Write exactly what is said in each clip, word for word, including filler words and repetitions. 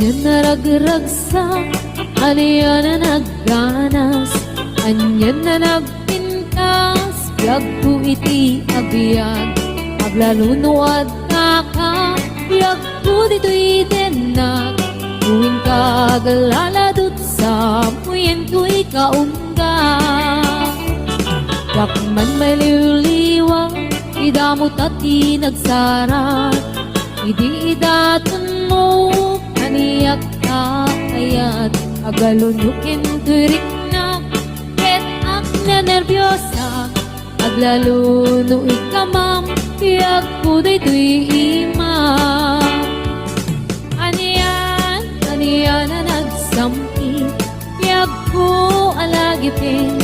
Ania a nagragsak, ania a nagganas, ania a nagpintas, biagko iti agbiag. Aglalo no addaka, biagko ditoy dennak. No inka aglaladutsa, muyentoy kaungga. Diak man mailiwliwa, idamo ta ti nagsarag. Idi idatonmo, kaniak ta ayat. Aglalo no intoy riknak, ket agnenerbios. Aglalo no ikkamam, biagko daytoy ima. Anian, anian a nagsampit, biagko a lagipen,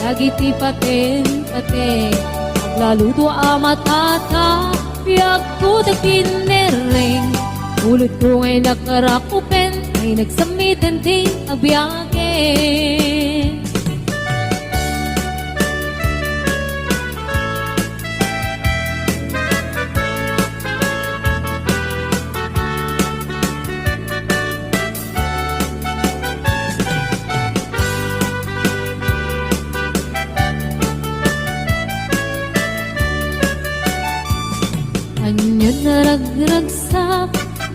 dagiti paten-pate. Aglalo no a matata, biagko dagiti nerreng. Pulotko nga inakarakupen, ay nagsammiten ti agbiagen. Ania a nagragsak,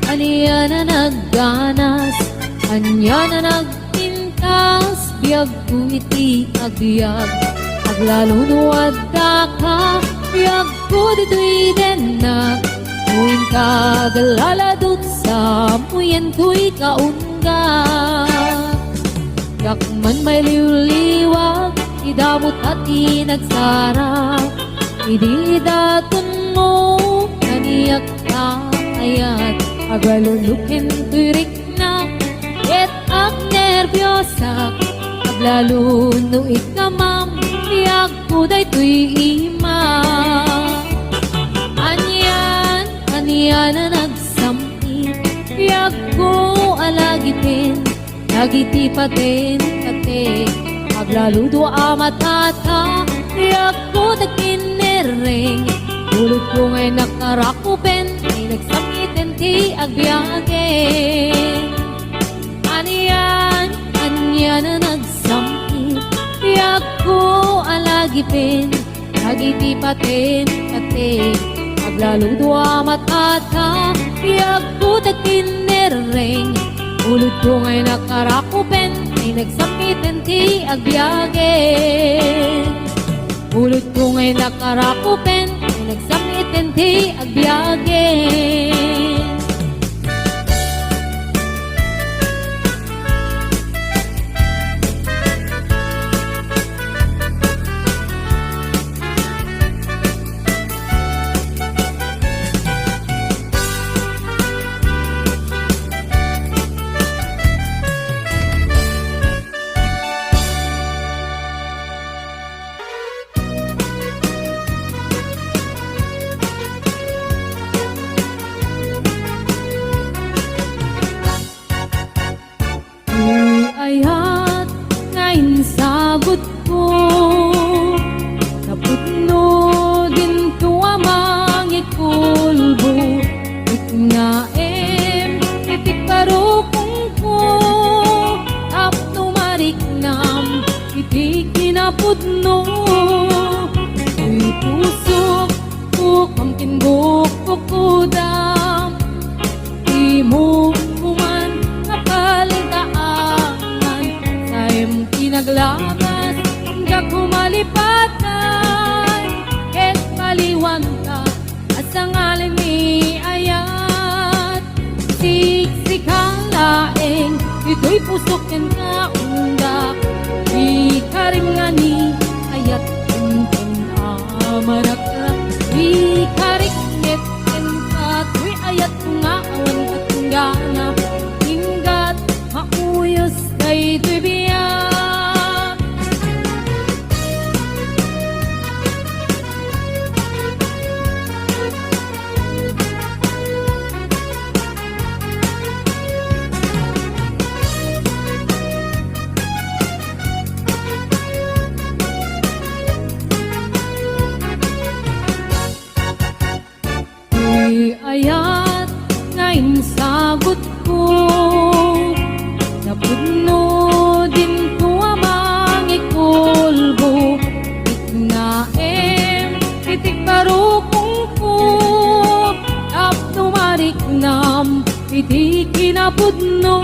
ania a nagganas, ania a nagpintas, biagko iti agbiag. Aglalo no addaka, biagko ditoy dennak. No inka aglaladutsa, muyentoy kaungga. Diak man mailiwliwa, idamo ta ti nagsarag. Idi idatonmo, kaniak ta ayat. Aglalo no intoy riknak, ket agnerbiosak. Aglalo no ikkamam, biagko daytoy ima. Anian, anian a nagsampit, biagko a lagipen, dagiti paten-pate. Aglalo no a matata, biagko dagiti nerreng. Pulotko nga inakarakupen, ay nagsammiten ti agbiagen. Anian, anian a nagsampit, biagko a lagipen, dagiti paten-pate. Aglalo no a matata, biagko dagiti nerreng. Pulotko nga inakarakupen, ay nagsammiten ti agbiagen. Pulotko nga inakarakupen, ay nagsammiten ti agbiagen. Ti ayat nga insagutko, napudno dinto a mangikulbo. Riknaem iti karukongko, tapno mariknam iti kinapudno. Ti pusok, bukam ken bukbukdam, ti mumkuman nga paldaangan. Saem ti naglagas, nga kumalipatan, ket paliwanta a sangalinmi ayat. Siksika laeng, ditoy pusok ken kaunda, ti karim nga ni ayat, ken a marakrak, ti karikmet ken katoy ayat nga awan katunggana, inggat mauyos daytoy biag. Ti kinapudno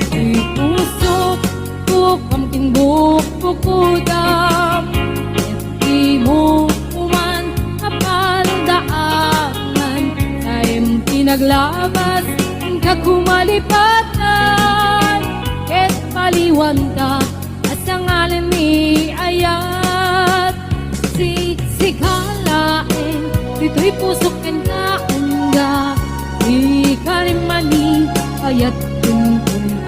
ti pusok, bukam ken bukbukudam. Ket dimo man apaldaangan, taem ti naglabas, inka kumalipatan, ket paliwanta a sangalen ni ayat. Siksika laeng ditoy pusok kenka, ungga, ikarim man ni ayat, ken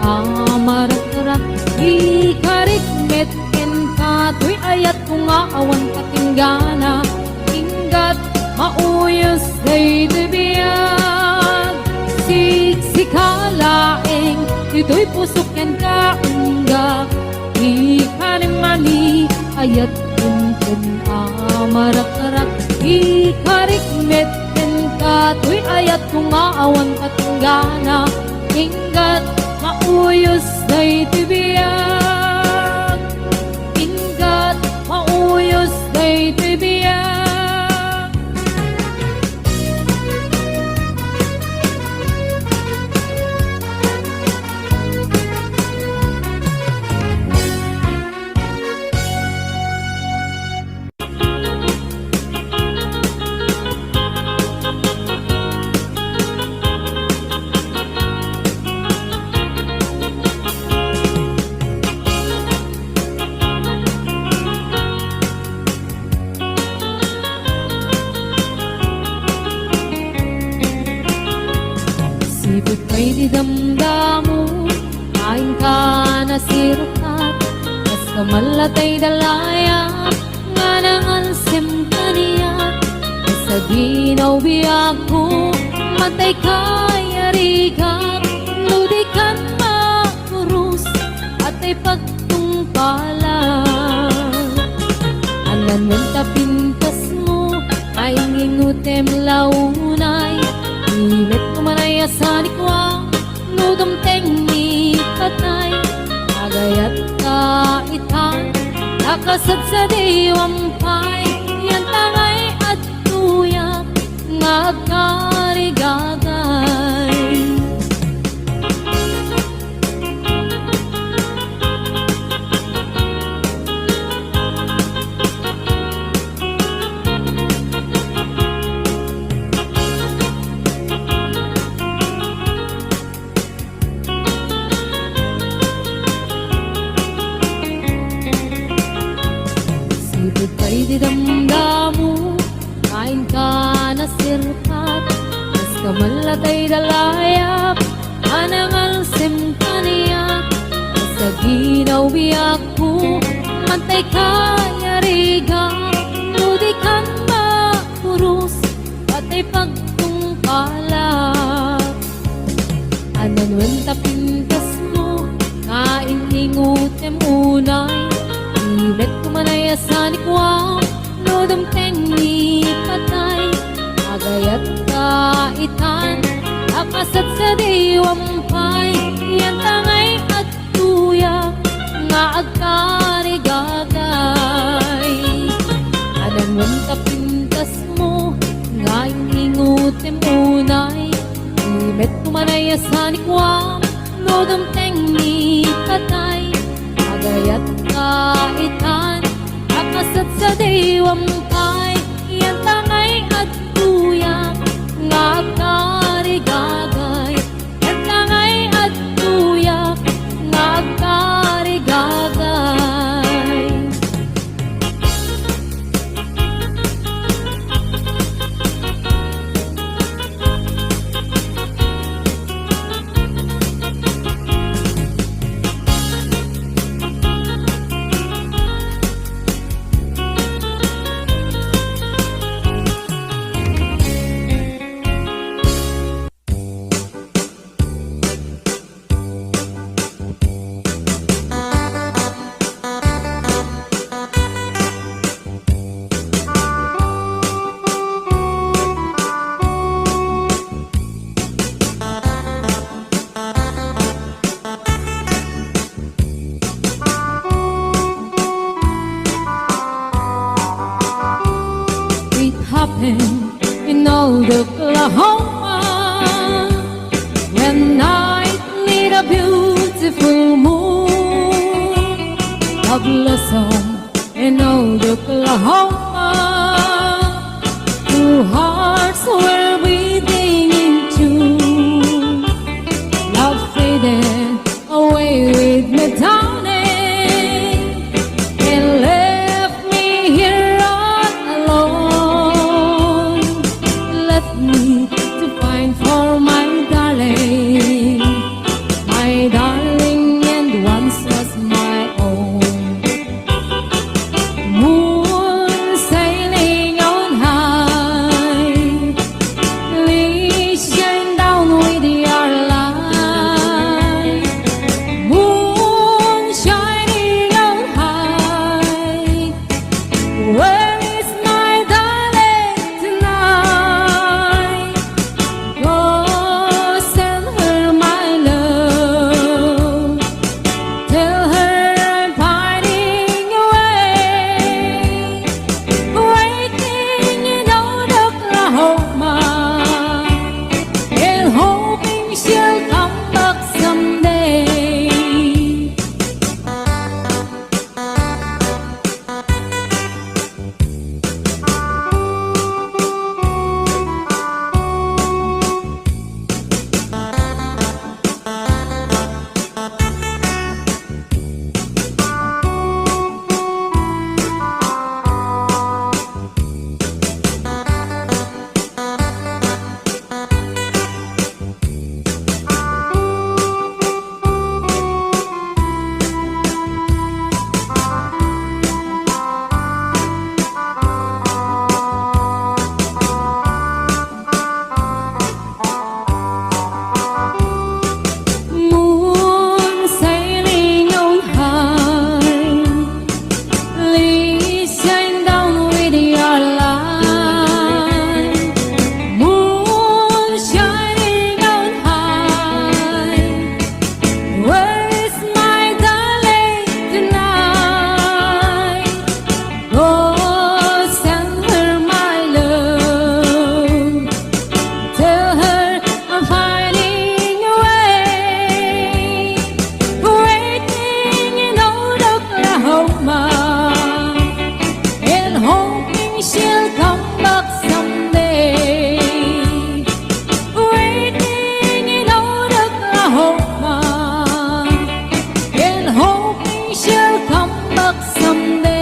a marakrak, ikarik met kenka toy ayatko nga awan katinggana. Inggat, mauyos daytoy biag. Siksika laeng ditoy pusok kenka, ungga, ikarim man ni ayat, ken a marakrak, ikarik met kenka toy ayatko nga awan katinggana. Inggat, mauyos daytoy biag. Inggat, mauyos daytoy biag. Sipud pay ti damdamo, inka nasirkat, kas kamallatay dalayat nga nangalsem kaniak. Sa ginaw biagko, mantay kayarigak, no di kan makurus, atay pagtungpalak. Anan wen ta pintasmo, ay ngingutem launay, imet kumanay a sanikua, no dumteng ni patay, agayat ka itan, nakasadsadiwam pay, yan tangay adtoyak nga agkarigagay. Sipud pay ti damdamo, inka nasirkat, kas kamallatay dalayak, a nangalsem kaniak. Sa ginaw biagko, mantay kayarigak, no di kan makurus, atay pagtungpalak. Anan wen ta pintasmo, nga inningutem unay, imet kumanay a sanikua, no dumteng ni patay, agayat ka itan, a kasadsadiwam pay, yan tangay adtoyak nga agkarigagay. Anan wen ta pintasmo, nga inningutem unay, imet kumanay a sanikua, no dumteng ni patay, agayat ka itan, a kasadsadiwam pay, yan tangay adtoyak nga agkarigagay, yan tangay adtoyak nga agkarigagay. It happened in Old Oklahoma. beautiful moon, a blossom in old Oklahoma. Two hearts were beating in tune. Love faded away with me, darling, and left me here all alone. Left me to find for my darling, my darling, and once was my own. Moon sailing on high, please shine down with your light. Moon shining on high, where is my darling tonight? Go send her my love. Tell her I'm finding a way, waiting in old Oklahoma, and hoping she'll come back someday. Moon sailing on high, please shine down with your light. Moon shining on high, where is my darling tonight? Go send her my love. Tell her I'm finding a way, waiting in old Oklahoma, and hoping she'll come back someday. Waiting in old Oklahoma, and hoping she'll come back someday.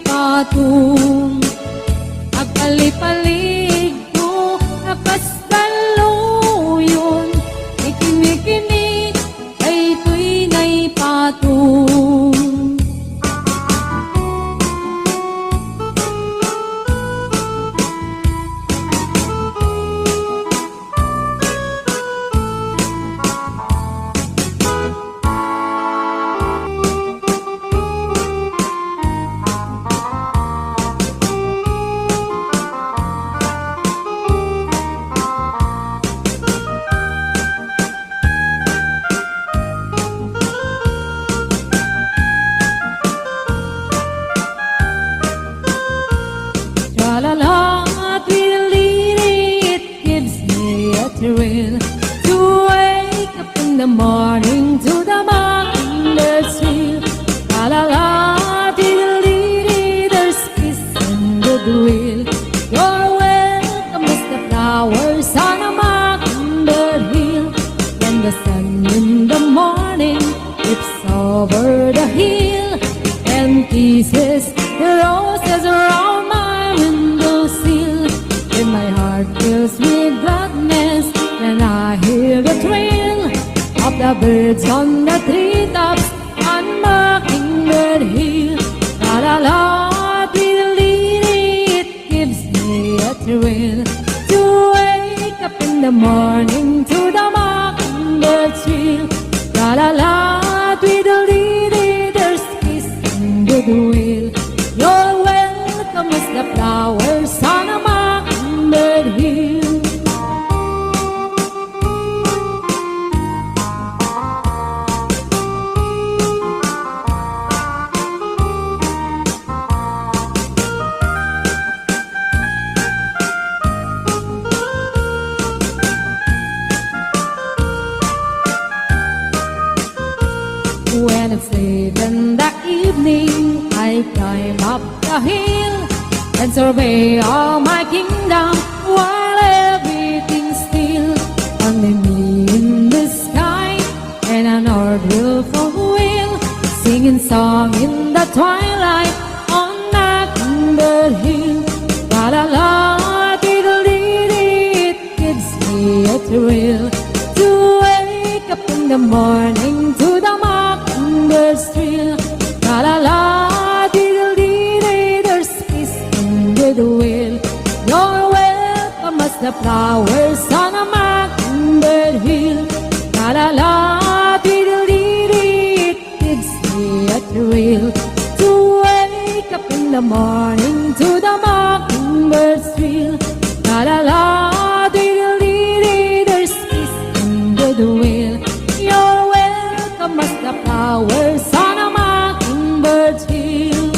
Patong, agpalipaligko a kasdaluyon, ikimikimi, daytoy naipatong. Tra-la-la, tweedledee, it gives me a thrill to wake up in the morning to the mockingbird trill. Tra-la-la, tweedledee, there's peace and goodwill. You're welcome as the flowers on a mockingbird hill. When the sun in the morning peeps over the hill and kisses the roses round my window sill, then my heart fills with gladness when I hear the trill of the birds on the treetops on Mockingbird Hill. Tra-la-la, tweedledee, it gives Well, to wake up in the morning to the mockingbird trill. La la la, tweedledee, there's peace and goodwill. You're welcome as the flowers on a mockingbird hill. When it's late in the evening, I climb up the hill and survey all my kingdom while everything's still. Only me in the sky and an odd willful wheel, singing song in the twilight on Mockingbird Hill. La la la, diddle-dee-dee, it gives me a thrill to wake up in the morning to the mockingbird's trill. La la la, diddle-dee-dee, there's peace and goodwill. You're welcome as the flowers on a mockingbird hill. La la la, diddle-dee-dee, it gives me a thrill to wake up in the morning to the mockingbird's trill. La la la, diddle-dee-dee, there's peace and goodwill. You're welcome as the flowers on a mockingbird's hill.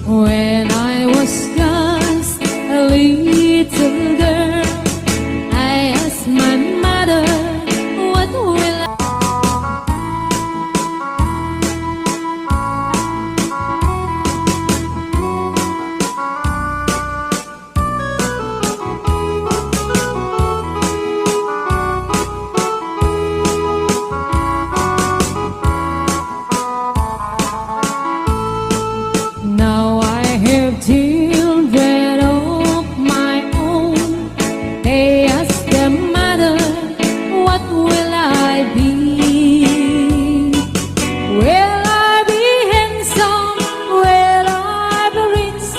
When I was just a little girl, I asked my mother, "What will I?" Now I have children of my own. They ask their mother, "What will I be? Will I be handsome? Will I be rich?"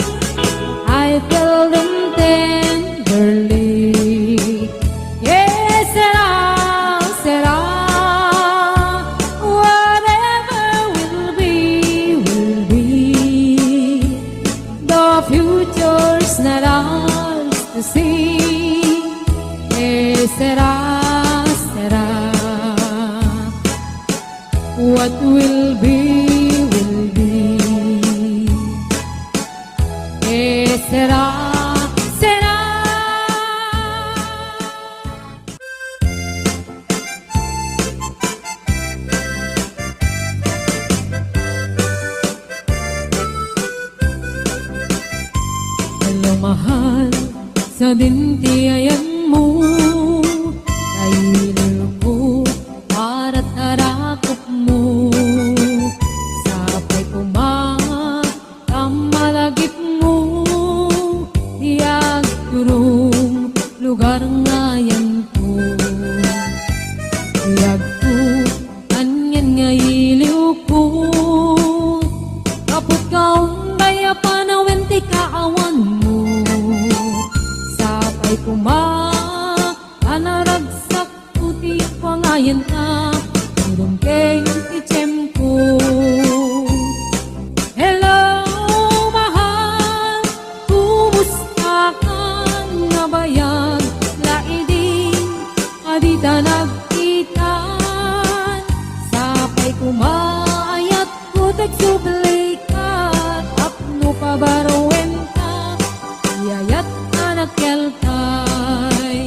I tell them tenderly, "Que sera, sera, whatever will be, will be. The future's not ours to see. Que sera, sera. What will be, will be. Que sera, sera." Hello, mahal, sadin ti ayanmo, naililko para tarakopmo. Sapay koma ta malagipmo ti agturong lugar nga ayanko. Ti agko, anian nga iliwko, gapu ta unday a panawen ti kaawanmo. Sapay koma a naragsak ti pangayanta, idem ken ti tiempo. Hello, mahal, kumusta ka? Nabayag la idi a dita nagkita. Sapay koma ayat Kutek sublikat, apno pabaruenta, iyayat a nakeltay.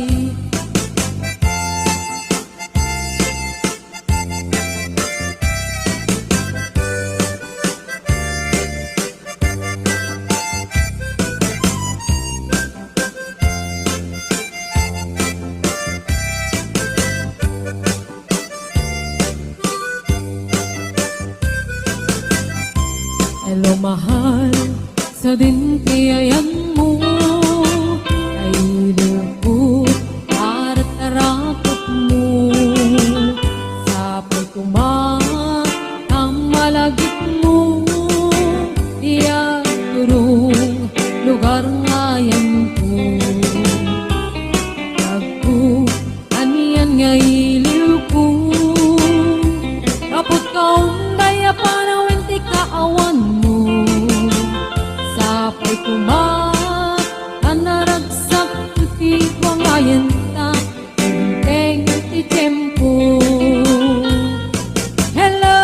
Hello, mahal, sadin ti ayanmo, ay lukot, arat-aratokmo. Sapay koma, ta malagipmo, ti agturong lugar nga ayanko. Agko, anian nga iliwko. Kaput kaunday a panawen ti kaawanmo. Sapay koma, a naragsak ti pangayan ta, inteng ti tiempo. Hello,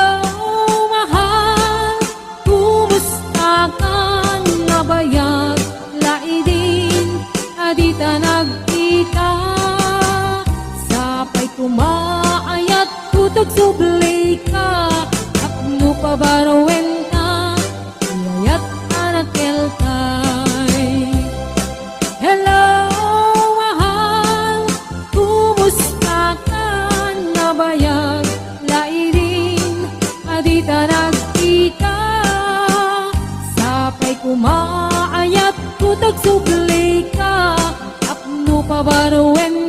mahal, kumusta ka? Nabayag laidin a dita nagkita. Sapay koma, ayatko ta agsubli ka, tapno pabaruen ta, ti ayat a nagkelkay. Hello, mahal, kumusta ka? Nabayag laidin a dita nagkita. Sapay koma, ayatko ta agsubli ka, tapno pabaruen